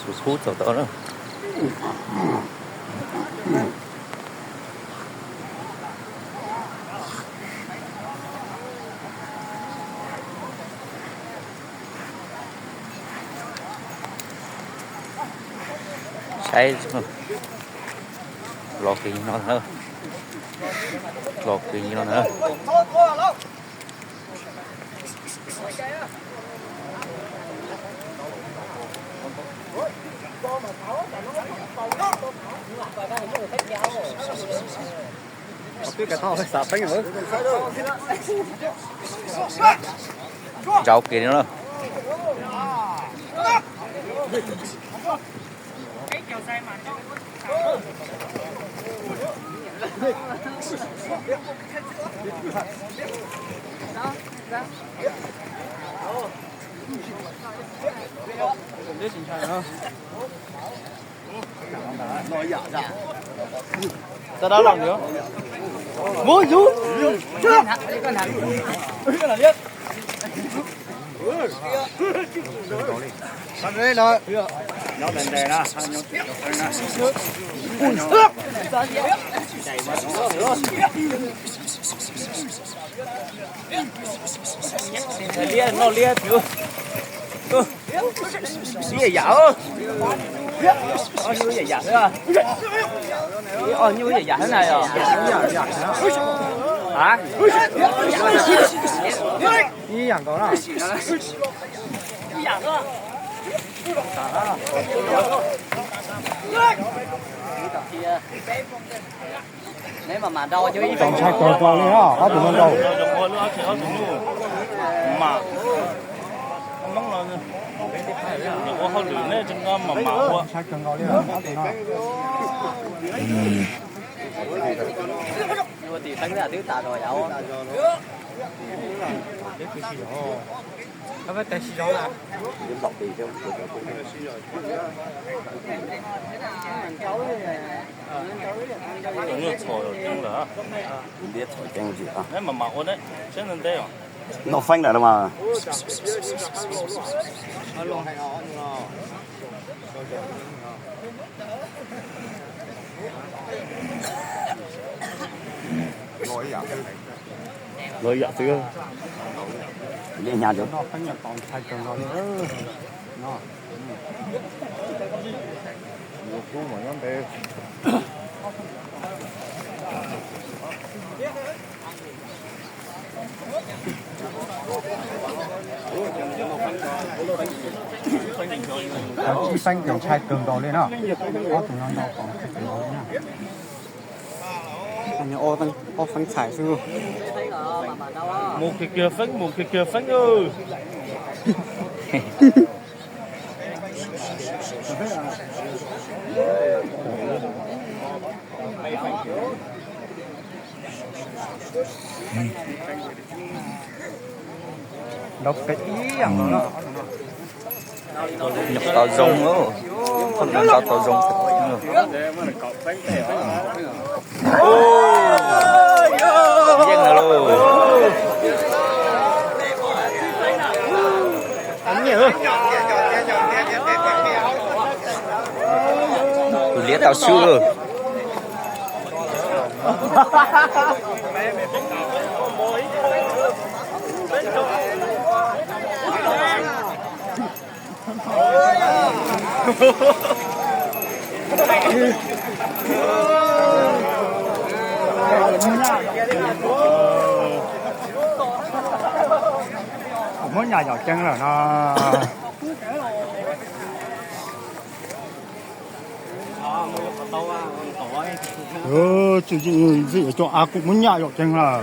Tus hub txog tod na. Saib, los kis no na. Los kis no na. Zauv kiag li no na. Liab no liab, liab yam, nyuj yam yam xwb. Os, nyuj yam yam xwb na yom. A, ib yam nkaus na. Neb mas mam nrau ib tsoom ntshai kawg nkaus li na, ob tug no nrau. Ntshai kawg nkaus li ob tug no. Ua tim teeb twb tas zog yam. Tus nyuj txhom ceeb lawm. Neb mam mam ua neb tsheb ntev ntev os. Noj feeb lawm los mas. Los ib yam xwb. Liab hnyav cov. Cov ib feeb ces ntshai kawg nkaus li na. Ob tug no ntau kom ntshai kawg nkaus li na. Ob feeb txhais xwb. Mus kiag kiag feeb, mus kiag kiag feeb. Nrau pem ib yam nkaus no. Nrau tau zoo, nrau tau zoo. Yeej no lauj. Tus liab tau swb. Kuv muab nyam yom ceeb lawm no. Tsis yuav cov av kuv muab nyam yom ceeb lawm.